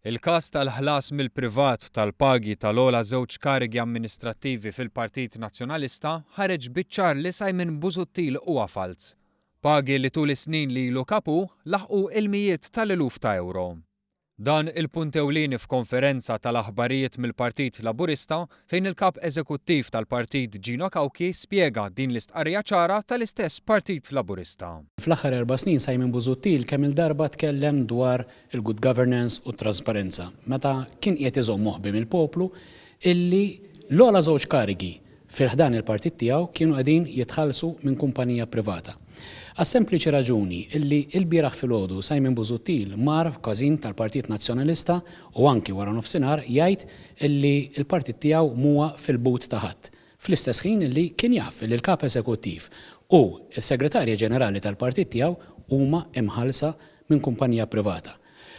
Il-każ tal-ħlas mill-privat tal-pagi tal-ogħla żewġ karigi amministrattivi fil-Partit Nazzjonalista ħareġ biċ-ċar li Simon Busuttil huwa falz. Pagi li tul is-snin li ilu kap hu laħqu il-mijiet tal-eluf ta' ewro. Dan il-punt ewlieni f'konferenza tal-aħbarijiet mill-Partit Laburista fejn il-Kap Eżekuttiv tal-Partit Gino Cauchi spjega din l-istqarrija ċara tal-istess Partit Laburista. Fl-aħħar erba' snin Simon Busuttil kemm-il darba tkellem dwar il-good governance u t-trasparenza meta kien qiegħed iżomm moħbi mill-poplu illi l-ogħla żewġ karigi fi ħdan il-partit tiegħu kienu qegħdin jitħallsu minn kumpanija privata. Għas-sempliċi raġuni illi ilbieraħ filgħodu Simon Busuttil mar f'każin tal-Partit Nazzjonalista u anki wara nofsinhar jgħid illi l-partit tiegħu m'huwa fil-but ta' ħadd. Fl-istess ħin illi kien jaf illi l-Kap Eżekuttiv u s-Segretarja Ġenerali tal-partit tiegħu huma imħallsa minn kumpanija privata.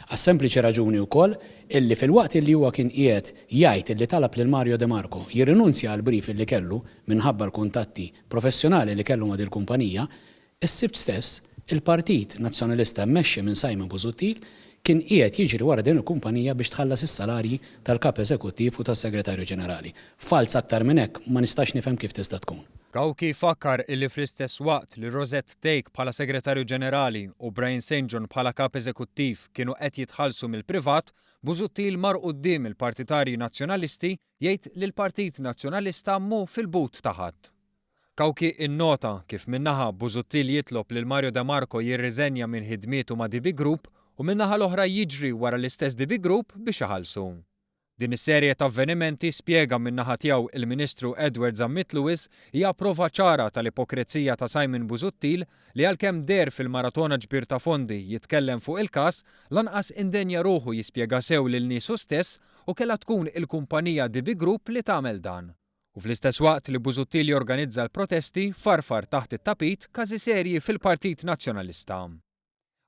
Għas-sempliċi raġuni wkoll illi filwaqt illi huwa kien qiegħed jgħid illi talab lil Mario De Marco jirrinunzja għall-brief illi kellu minħabba l-kuntatti professjonali li kellu ma' dil-kumpanija, is-Sibt stess il-Partit Nazzjonalista mmexxi minn Simon Busuttil kien qiegħed jiġri wara din il-kumpanija biex tħallas is-salarji tal-Kap Eżekuttiv u tas-Segretarju Ġenerali. Falz aktar minn hekk ma nistax nifhem kif tista' tkun. Cauchi fakkar illi fl-istess waqt li Rosette Thake bħala Segretarju Ġenerali u Brian St John bħala Kap Eżekuttiv kienu qed jitħallsu mill-privat, Busuttil mar quddiem il-partitarji Nazzjonalisti jgħid li l-Partit Nazzjonalista mhu fil-but ta' ħadd. Cauchi innota kif minn naħa Busuttil jitlob lil Mario De Marco jirriżenja minn ħidmietu ma' DB Group u min-naħa l-oħra jiġri wara l-istess DB Group biex iħallsu. Din is-serje ta' avvenimenti, spjega min-naħa tiegħu il-Ministru Edward Zammit Lewis, hija prova ċara tal-ipokrezija ta' Simon Busuttil li għalkemm deher fil-maratona ġbir ta' fondi jitkellem fuq il-każ, lanqas indenja ruħu jispjega sew lil niesu stess u kellha tkun il-kumpanija DB Group li tagħmel dan. U fl-istess waqt li Busuttil jorganizza l-protesti, farfar taħt it-tapit każi serji fil-Partit Nazzjonalista.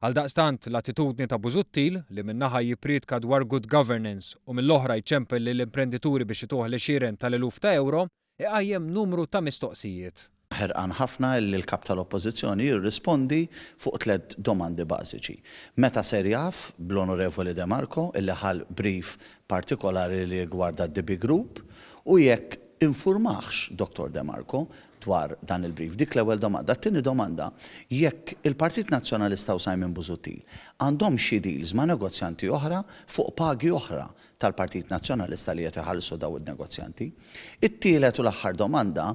Għaldaqstant, l-attitudni ta' Busuttil, li minn naħa jippriedka dwar good governance u mill-oħra jċempel lill-imprendituri biex ituh l-għexieren tal-eluf ta' ewro, iqajjem numru ta' mistoqsijiet. Ħerqan ħafna li l-Kap tal-Oppożizzjoni jirrispondi fuq tlett domandi bażiċi. Meta ser jaf bl-Onorevoli De Marco illi ħa l-brief partikolari li rigwarda d-DB Group u jekk infurmahx Dottor De Marco dwar dan il-brief? Dik l-ewwel domanda. T-tieni domanda, jekk il-Partit Nazzjonalista u Simon Busuttil għandhomx xi deals ma' negozjanti oħra fuq pagi oħra tal-Partit Nazzjonalista li qed iħallsu dawn id-negozjanti. It-tielet u l-aħħar domanda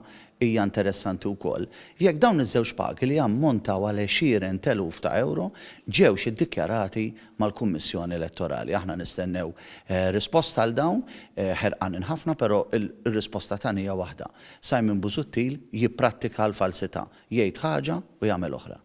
hija interessanti wkoll, jekk dawn iż-żewġ pagi li jammontaw għal għexieren t'eluf ta' ewro ġewx iddikjarati mal-Kummissjoni Elettorali. Aħna nistennew risposta għal dawn, ħerqanin ħafna, però r-risposta tagħna hija waħda. Simon Busuttil jipprattika l-falsità, jgħid ħaġa u jagħmel oħra.